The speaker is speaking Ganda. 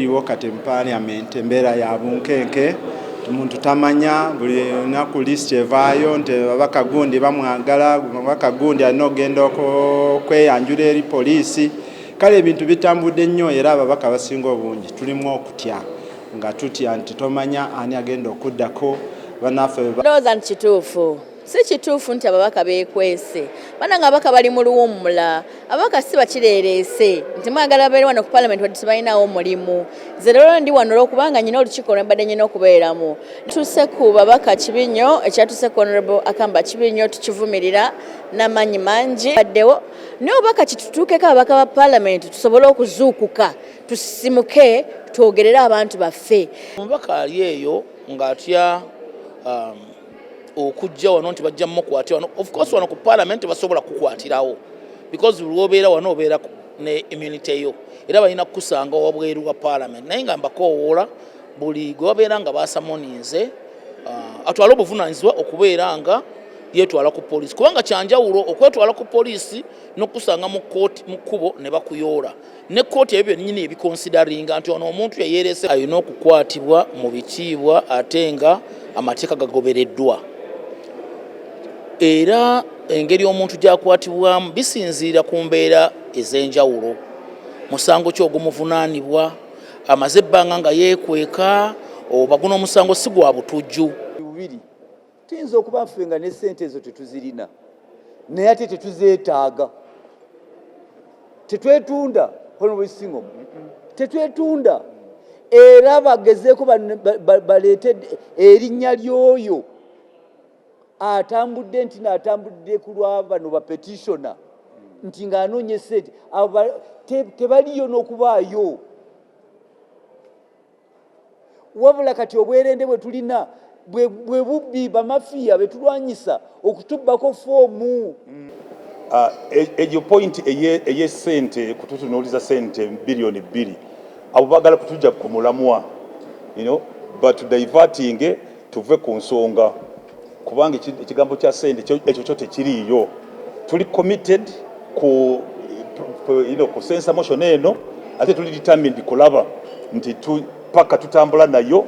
Eriwo kati mu parliament embeera ya bunkenke, omuntu tamanya, buli lunaku list evaayo nti ababaka gundi bamwagala, omubaka gundi alina okugenda okweyanjula eri poliisi. Kale ebintu bitambudde nnyo era ababaka abasinga obungi tulimu okutya, nga tutya nti tomanya ani agenda okuddako bannaffe. Ndowooza nti kituufu, si kituufu nti ababaka beekwese. Bannange, ababaka bali mu luwummula. Ababaka si bakireereese nti mwagala babeere wano ku parliament wadde tebalinawo mulimu. Nze leero ndi wano olwokubanga nyina olukiiko lwe mbadde nyina okubeeramu. Tuuse ku babaka kibi nnyo, ekyatuuse ku Honorable Akamba kibi nnyo, tukivumirira n'amaanyi mangi baddewo. Naye obubaka kitutuukeko ababaka ba parliament tusobole okuzuukuka, tusisimuke, twogerere abantu baffe. Omubaka ali eyo ng'atya okujja wano nti bajja mukwatira wano. Of course, wano ku parliament tebasobola kukwatirawo because lwobeera wano obeera ne immunity yo, era balina kukusanga wabweru wa parliament. Naye nga mbakoowoola, buli gwe babeera nga basummoninze atwale obuvunanyizibwa okubeera nga yeetwala ku poliisi, kubanga kyanjawulo okwetwala ku poliisi n'okusanga mu kooti mu kkubo ne bakuyoola. Ne kooti ebyo byennyini ebiconsideringa nti ono omuntu yeyeerese, alina okukwatibwa mu bitiibwa ate nga amateeka gagobereddwa. Era engeri omuntu gy'akwatibwamu bisinziira ku mbeera ez'enjawulo: musango ki ogumuvunaanibwa, amaze ebbanga nga yeekweka, oba guno omusango si gwa butujju. Bubiri, tuyinza okuba ffe nga ne sente ezo tetuzirina, naye ate tetuzeetaaga. Tetwetunda, Honorable Singo, tetwetunda. Era bagezeeko baleete erinnya ly'oyo atambudde nti naatambudde ku lwa bano ba petitioner nti ng'anoonya sente. Tebaliyo n'okubaayo. Wabula kati obwerende bwe tulina bwe bubbi, bamafiya betulwanyisa okutubbako foomu. Egyo point ey'essente, kututunuuliza sente 2 biliyoni, abo baagala kutujja ku mulamwa, but diverting tuve ku nsonga, kubanga ekigambo kya sente ekyo kyo tekiriiyo. Tuli committed ku censure motion eno, ate tuli determined kulaba nti paka tutambula nayo.